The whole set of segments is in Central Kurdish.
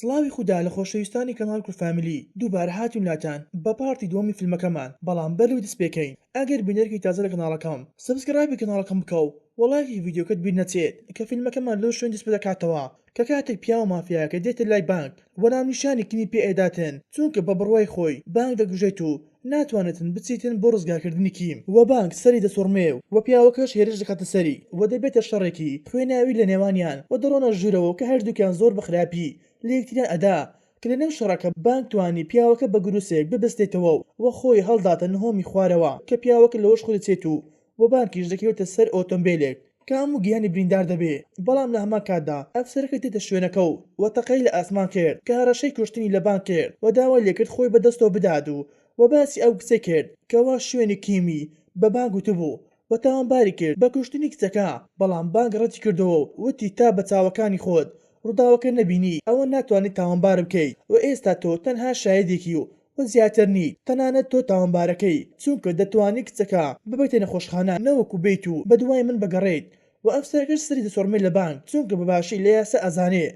سڵاوی خودا لە خۆشەویستانی کەناڵ کورد فامیلی دووبارە هاتین لاتان بە part ی دووەمی فیلمەکەمان بەڵام بەر لەوەی دەست پێکەین ئەگەر بینەرێکی تازە لە کەناڵەکەم subscribe ی کەناڵەکەم بکە و وە ڵایکی ڤیدیۆکەت بیر نەچێت کە فیلمەکەمان لەو شوێن دەست پێدەکاتەوە کە کاتێک پیاوە مافیایەکە دێتە لای بانک و ناونیشانی کیمی پێ ئەداتن چونکە بە بڕوای خۆی بانک دەکوژێت و ناتوانێتن بچیتن بۆ ڕزگارکردنی کیم و بانک سەری دەسوڕمێ و پیاوەکەش هێرش دەکاتە سەری و دەبێتە شەڕێکی خوێناوی لە نێوانیان و دەڕۆنە ژوورەوە کە هەردووکیان زۆر بە خراپی لە یەکتریان ئەدا کە لە نێو شەڕەکە بانک توانی پیاوەکە بە گروسێک ببەستێتەوە و خۆی هەڵداتە نهۆمی خوارەوە کە پیاوەکە لەوەش خۆی دەچێت و و بانکیش دەکەوێتە سەر ئۆتۆمبێلێک کە هەموو گیانی بریندار دەبێ، بەڵام لە هەمان کاتدا ئەفسەرەکە دێتە شوێنەکە و و تەقەی لە ئاسمان کرد کە هەڕەشەی کوشتنی لە بانک کرد و داوای لێکرد خۆی بە دەستەوە بدات و و باسی ئەو کچەی کرد کەوا شوێنی کیمی بە بانک وتبوو و تاوانباری کرد بە کوشتنی کچەکە، بەڵام بانک ڕەتی کردەوە و وتی تا بە چاوەکانی خۆت ڕووداوەکە نەبینی ئەوە ناتوانی تاوانبار بکەیت و ئێستا تۆ تەنها شایدێکی و و زیاتر نیت تەنانەت تۆ تاوانبارەکەی چونکە دەتوانی کچەکە ببەیتە نەخۆشخانە نەوەکو بێیت و بەدوای من بگەڕێیت و ئەفسەرەکەش سەری دەسوڕمێ لە بانک چونکە بەباشی لە یاسا ئەزانێ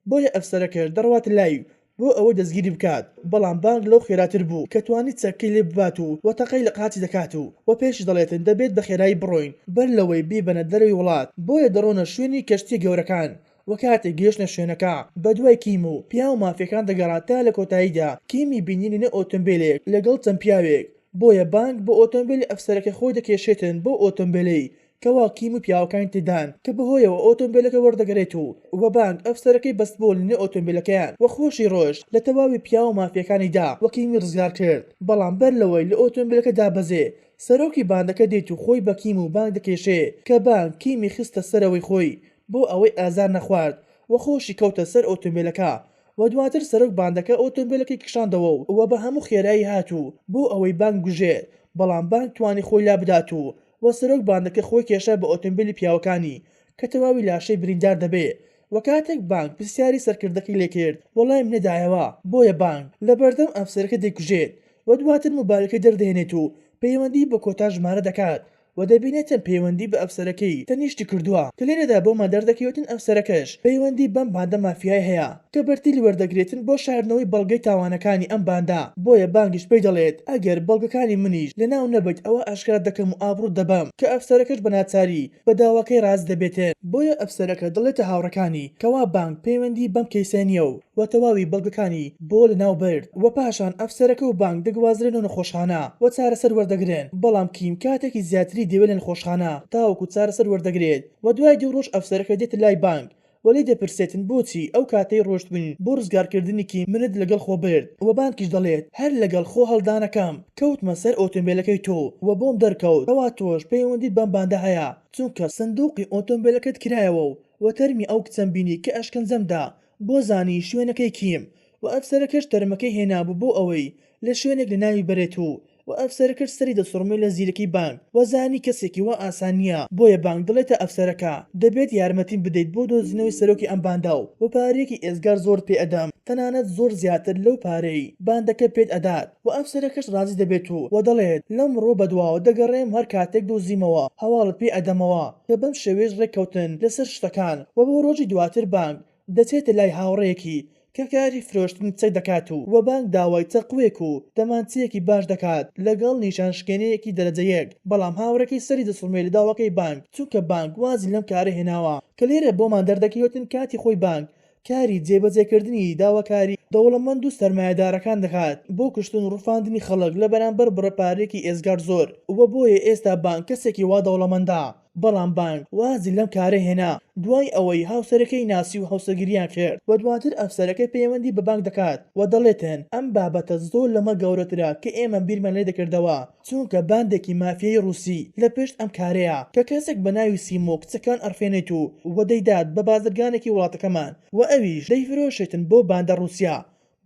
بۆیە ئەفسەرەکەش دەڕواتە لای بۆ ئەوەی دەستگیری بکات بەڵام بانک لەو خێراتر بوو کە توانی چەکەکەی لێ ببات و و تەقەی لە قاچی دەکات و و پێشی دەڵێتن دەبێت بە خێرایی بڕۆین بەر لەوەی بیبەنە دەرەوەی وڵات بۆیە دەڕۆنە شوێنی کەشتیە گەورەکان و کاتێک گەیشتنە شوێنەکە بەدوای کیم و پیاوە مافیەکان دەگەڕا تا لە کۆتاییدا کیمی بینی لەنێو ئۆتۆمبێلێک لەگەڵ چەند پیاوێک بۆیە بانک بۆ ئۆتۆمبێلی ئەفسەرەکە خۆی دەکێشێتن بەو ئۆتۆمبێلەی کەوا کیم و پیاوەکانی تێدان کە بەهۆیەوە ئۆتۆمبێلەکە وەردەگەرێت و و بانک ئەفسەرەکەی بەستبوو لەنێو ئۆتۆمبێلەکەیان و خۆشی ڕۆشت لە تەواوی پیاوە مافیەکانی دا و کیمی ڕزگار کرد بەڵام بەر لەوەی لە ئۆتۆمبێلەکە دابەزێ سەرۆکی باندەکە دێت و خۆی بە کیم و بانک دەکێشێ کە بانک کیمی خستە سەرەوەی خۆی بۆ ئەوەی ئازار نەخوارد و خۆشی کەوتە سەر ئۆتۆمبێلەکە و دواتر سەرۆک باندەکە ئۆتۆمبێلەکەی کشاندەوە و بە هەموو خێرایی هات و بۆ ئەوەی بانک بگوژێت بەڵام بانک توانی خۆی لابدات و و سەرۆک باندەکە خۆی کێشا بە ئۆتۆمبێلی پیاوەکانی کە تەواوی لاشەی بریندار دەبێ و کاتێک بانک پرسیاری سەرکردەکەی لێکرد وەڵامی نەدایەوە بۆیە بانک لەبەردەم ئەفسەرەکە دەیکوژێت و دواتر مۆبایلەکەی دەردەهێنێت و پەیوەندی بە کۆتا ژمارە دەکات و دەبینێتن پەیوەندی بە ئەفسەرەکەی تەنیشتی کردووە کە لێرەدا بۆمان دەردەکەوێتن ئەفسەرەکەش پەیوەندی بەم باندە مافیایە هەیە کە بەرتیل وەردەگرێتن بۆ شاردنەوەی بەڵگەی تاوانەکانی ئەم باندە بۆیە بانگیش پێی دەڵێت ئەگەر بەڵگەکانی منیش لەناو نەبەیت ئەوا ئاشکرات دەکەم و ئابڕوت دەبەم کە ئەفسەرەکەش بە ناچاری بە داواکەی ڕازی دەبێتن. بۆیە ئەفسەرەکە دەڵێتە هاوڕێکانی کەوا بانک پەیوەندی بەم کەیسە نیە و و تەواوی بەڵگەکانی بۆ لەناو برد و پاشان ئەفسەرەکە و بانک دەگوازرێنەوە نەخۆشخانە و چارەسەر وەردەگرن بەڵام کیم کاتێکی زیاتری دەوێت لە نەخۆشخانە تاوەکو چارەسەر وەردەگرێت و دوای دوو ڕۆژ ئەفسەرەکە دێتە لای بانک و لێی دەپرسێتن بۆچی ئەو کاتەی ڕۆشتبووین بۆ ڕزگارکردنی کیم منت لەگەڵ خۆ برد و بانکیش دەڵێت هەر لەگەڵ خۆ هەڵدانەکەم کەوتمە سەر ئۆتۆمبێلەکەی تۆ و بۆم دەرکەوت کەوا تۆش پەیوەندیت بەم باندە هەیە چونکە سندوقی ئۆتۆمبێلەکەت کرایەوە و و تەرمی ئەو کچەم بینی کە ئەشکەنجەم دا بۆ زانی شوێنەکەی کیم و ئەفسەرەکەش تەرمەکەی هێنابوو بۆ ئەوەی لە شوێنێک لەناوی بەرێت و و ئەفسەرەکەش سەری دەسوڕمێ لە زیرەکی بانک و زانی کەسێکی وا ئاسان نیە بۆیە بانک دەڵێتە ئەفسەرەکە دەبێت یارمەتیم بدەیت بۆ دۆزینەوەی سەرۆکی ئەم باندە و پارەیەکی ئێجگار زۆرت پێ ئەدەم تەنانەت زۆر زیاتر لەو پارەی باندەکە پێت ئەدات و ئەفسەرەکەش ڕازی دەبێت و و دەڵێت لەمڕۆ بەدواوە دەگەڕێم هەر کاتێک دۆزیمەوە هەواڵت پێ ئەدەمەوە کە بەم شێوەیەش ڕێککەوتن لەسەر شتەکان و بۆ ڕۆژی دواتر بانک دەچێتە لای هاوڕێیەکی کە کاری فرۆشتنی چەک دەکات و وە بانک داوای چەقوێک و دەمانچەیەکی باش دەکات لەگەڵ نیشان شکێنەیەکی دەرەجە یەک بەڵام هاوڕێکەی سەری دەسوڕمێ لە داواکەی بانک چونکە بانک وازی لەم کارە هێناوە کە لێرە بۆمان دەردەکەوێتن کاتی خۆی بانک کاری جێبەجێکردنی داواکاری دەوڵەمەند و سەرمایەدارەکان دەکات بۆ کوشتن و ڕفاندنی خەڵک لە بەرامبەر بڕە پارەیەکی ئێجگار زۆر وە بۆیە ئێستا بانک کەسێکی وا دەوڵەمەندە بەڵام بانک وازی لەم کارە هێنا دوای ئەوەی هاوسەرەکەی ناسی و هاوسەرگیریان کرد و دواتر ئەفسەرەکە پەیوەندی بە بانک دەکات و دەڵێتن ئەم بابەتە زۆر لەمە گەورەترە کە ئێمە بیرمان لێ دەکردەوە چونکە باندێکی مافیای ڕوسی لە پشت ئەم کارەیە کە کەسێک بە ناوی سیمۆ کچەکان ئەڕفێنێت و و دەیدات بە بازرگانێکی وڵاتەکەمان و ئەویش دەیفرۆشێتن بۆ باندە ڕوسیا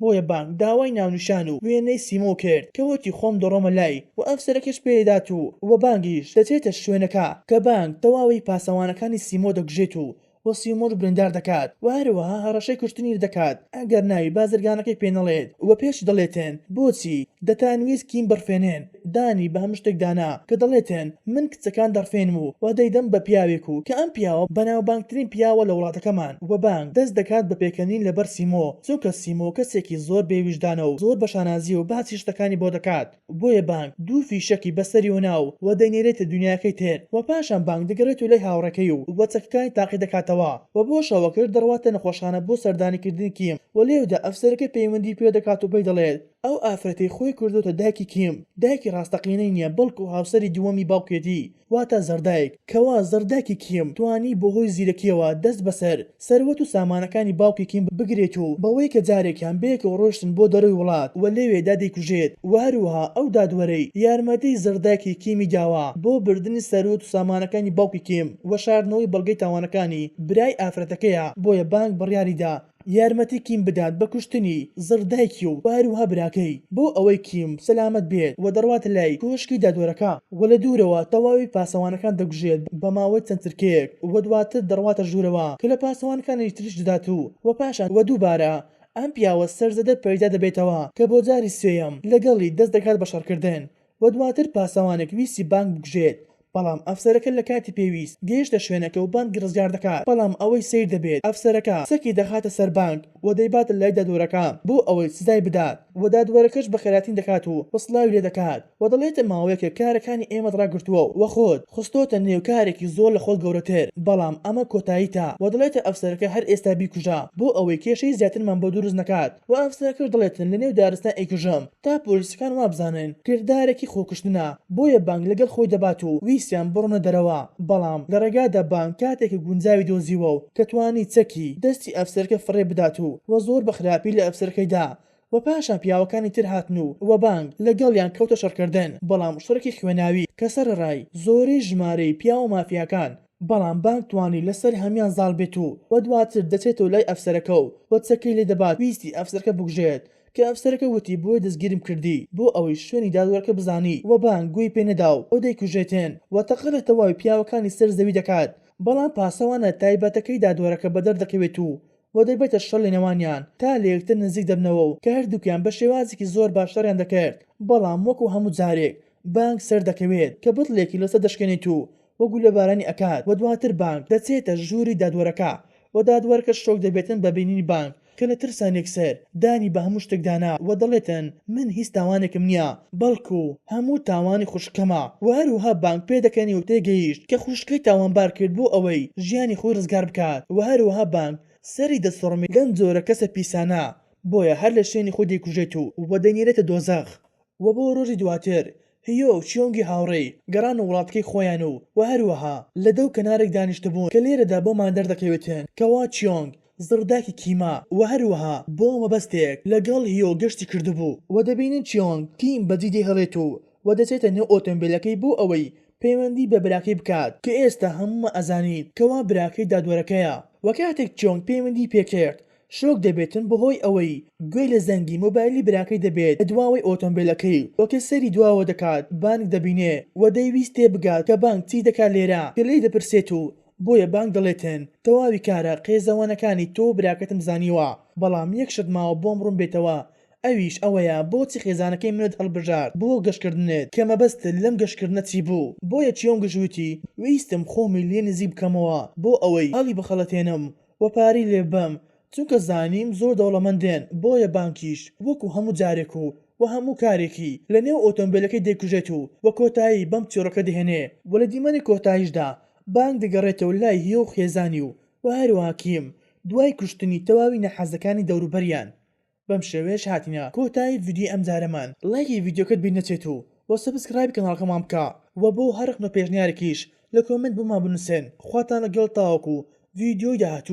بۆیە بانک داوای ناونیشان و وێنەی سیمۆ کرد کە وتی خۆم دەڕۆمە لای و ئەفسەرەکەش پێیدات و و بانگیش دەچێتە شوێنەکە کە بانک تەواوی پاسەوانەکانی سیمۆ دەکوژێت و. و سیمۆش بریندار دەکات و هەروەها هەڕەشەی کوشتنی دەکات ئەگەر ناوی بازرگانەکەی پێ نەڵێت و پێشی دەڵێتن بۆچی دەتانویست کیم بڕفێنن دانی بە هەموو شتێک دانا کە دەڵێتن من کچەکان دەڕفێنم و و دەیدەم بە پیاوێک و کە ئەم پیاوە بەناوبانگترین پیاوە لە وڵاتەکەمان و بانگ دەست دەکات بە پێکەنین لەبەر سیمۆ چونکە سیمۆ کەسێکی زۆر بێ ویژدانە و زۆر بە شانازیەوە باسی شتەکانی بۆ دەکات بۆیە بانگ دوو فیشەکی بەسەریەوە نا و دەینێرێتە دونیاکەی تر و پاشان بانگ دەگەڕێتەوە لای هاوڕێکەی و و چەکەکانی تاقی دەکاتەوە و بۆ شەوەکەش دەڕواتە نەخۆشخانە بۆ سەردانی کردنی کیم و لێودا ئەفسەرەکە پەیوەندی پێ دەکات و پێی دەڵێت ئەو ئافرەتەی خۆی کردۆتە دایکی کیم دایکی ڕاستەقینەی نیە بەڵکو هاوسەری دووەمی باوکیەتی واتە زڕدایک، کەوا زڕدایکی کیم توانی بەهۆی زیرەکیەوە دەست بەسەر سەروەت و سامانەکانی باوکی کیم بگرێت و بەوەی کە جارێکیان بەیەکەوە ڕۆیشتن بۆ دەرەوەی وڵات و لەوێدا دەیکوژێت و هەروەها ئەو دادوەرەی یارمەتی زڕدایکی کیمی داوە بۆ بردنی سەروەت و سامانەکانی باوکی کیم و شاردنەوەی بەڵگەی تاوانەکانی برای ئافرەتەکەیە بۆیە بانگ بڕیاریدا یارمەتی کیم بدات بە کوشتنی زڕدایکی و هەروەها براکەی بۆ ئەوەی کیم سەلامەت بێت و دەڕواتە لای کۆشکی دادوەرەکە و لە دوورەوە تەواوی پاسەوانەکان دەکوژێت بە ماوەی چەند چرکەیەک و دواتر دەڕواتە ژوورەوە کە لە پاسەوانەکانی تریش دەدات و و پاشان و دووبارە ئەم پیاوە سەرزەدە پەیدا دەبێتەوە کە بۆ جاری سێیەم لەگەڵی دەست دەکات بە شەڕکردن و دواتر پاسەوانێک ویستی بانگ بکوژێت بەڵام ئەفسەرەکە لە کاتی پێویست گەیشتە شوێنەکە و بانگ ڕزگار دەکات، بەڵام ئەوەی سەیر دەبێت ئەفسەرەکە چەکی دەخاتە سەر بانگ و دەیباتە لای دادوەرەکە بۆ ئەوەی سزای بدات و دادوەرەکەش بەخێرهاتنی دەکات و سڵاوی لێ دەکات و دەڵێت ماوەیەکە کارەکانی ئێمەت ڕاگرتووە و خۆت خستۆتە نێو کارێکی زۆر لە خۆت گەورەتر بەڵام ئەمە کۆتاییتە و دەڵێتە ئەفسەرەکە هەر ئێستا بیکوژە بۆ ئەوەی کێشەی زیاترمان بۆ دروست نەکات و ئەفسەرەکەش دەڵێتن لە نێو دارستان ئەیکوژم تا پۆلیسەکان وابزانن کردارێکی خۆکوشتنە بۆیە بانگ لەگەڵ خۆی دەبات و ویستیان بڕۆنە دەرەوە بەڵام لە ڕێگادا بانگ کاتێکی گونجاوی دۆزیوە و کە توانی چەکی دەستی ئەفسەرەکە فڕێ بدات و و زۆر بە خراپی لە ئەفسەرەکەی دا و پاشان پیاوەکانی تر هاتن و و بانگ لەگەڵیان کەوتە شەڕکردن بەڵام شەڕێکی خوێناوی کە سەرەڕای زۆری ژمارەی پیاوە مافیاکان بەڵام بانگ توانی لەسەر هەموان زاڵ بێت و و دواتر دەچێتەوە لای ئەفسەرەکە و و چەکەی لێ دەبات ویستی ئەفسەرەکە بکوژێت کە ئەفسەرەکە وتی بۆیە دەستگیرم کردی بۆ ئەوەی شوێنی دادوەرەکە بزانی و بانگ گوێی پێ نەدا و دەیکوژێتن و تەقە لە تەواوی پیاوەکانی سەر زەوی دەکات بەڵام پاسەوانە تایبەتەکەی دادوەرەکە بەدەر دەکەوێت و و دەبێتە شەڕ لە نێوانیان تا لە یەکتر نزیک دەبنەوە و کە هەردووکیان بە شێوازێکی زۆر باش شەڕیان دەکرد بەڵام وەکو هەموو جارێک بانگ سەردەکەوێت کە بتڵێکی لەسەر دەشکێنێت و و گولەبارانی ئەکات و دواتر بانگ دەچێتە ژووری دادوەرەکە و دادوەرەکە شۆک دەبێتن بە بینینی بانگ کە لە ترسان یەکسەر دانی بە هەموو شتێک دانا و دەڵێتن من هیچ تاوانێکم نیە بەڵکو هەموو تاوانی خوشکەمە و هەروەها بانگ پێدەکەنی و تێگەیشت کە خوشکەی تاوانبار کرد بۆ ئەوەی ژیانی خۆی ڕزگار بکات و هەروەها بانگ سەری دەسوڕمێت لەم جۆرە کەسە پیسانە بۆیە هەر لە شوێنی خۆی دەیکوژێت و و دەینێرێتە دۆزەخ و بۆ ڕۆژی دواتر هیۆ و چیۆنگی هاوڕێی گەڕانە وڵاتەکەی خۆیان و وە هەروەها لە دەو کەنارێک دانیشتبوون کە لێرەدا بۆمان دەردەکەوێتن کەوا چیۆنگ زڕدایکی کیمە وە هەروەها بۆ مەبەستێک لەگەڵ هیۆ گەشتی کردبوو. وە دەبینین چیۆنگ کیم بەجێی دەیهێڵێت و وە دەچێتە نێو ئۆتۆمبێلەکەی بۆ ئەوەی پەیوەندی بە براکەی بکات کە ئێستا هەموومان ئەزانین کەوا براکەی دادوەرەکەیە وە کاتێک چیۆنگ پەیوەندی پێکرد شۆک دەبێتن بەهۆی ئەوەی گوێی لە زەنگی مۆبایلی براکەی دەبێت لە دواوەی ئۆتۆمبێلەکەی و کە سەیری دواوە دەکات بانگ دەبینێ و دەیویست تێبگات کە بانگ چی دەکات لێرە کە لێی دەپرسێت و بۆیە بانگ دەڵێتن تەواوی کارە قێزەوەنەکانی تۆ و براکەتم زانیوە بەڵام یەک شت ماوە بۆم ڕوون بێتەوە ئەویش ئەوەیە بۆچی خێزانەکەی منت هەڵبژارد بۆ گەشتکردنت کە مەبەستت لەم گەشتکردنە چی بوو بۆیە چیۆنگش وتی ویستم خۆمی لێ نزیک بکەمەوە بۆ ئەوەی هەڵیبخەڵەتێنم و پارەی لێ ببەم چونکە زانیم زۆر دەوڵەمەندن بۆیە بانکیش وەکو هەموو جارێک و و هەموو کارێکی لە نێو ئۆتۆمبێلەکەی دەیکوژێت و و کۆتایی بەم چیڕۆکە دەهێنێ و لە دیمەنی کۆتاییشدا بانگ دەگەڕێتەوە لای هیۆ و خێزانی و و هەروەها کیم دوای کوشتنی تەواوی ناحەزەکانی دەوروبەریان. بەم شێوەیەش هاتینە کۆتایی ڤیدیۆی ئەمجارەمان ڵایکی ڤیدیۆکەت بیر نەچێت و وە subscribe ی کەناڵەکەمان بکە وە بۆ هەر ڕەخنەو پێشنیارێکیش لە comment بۆمان بنوسن خواتان لەگەڵ تاوەکو ڤیدیۆی داهاتوو.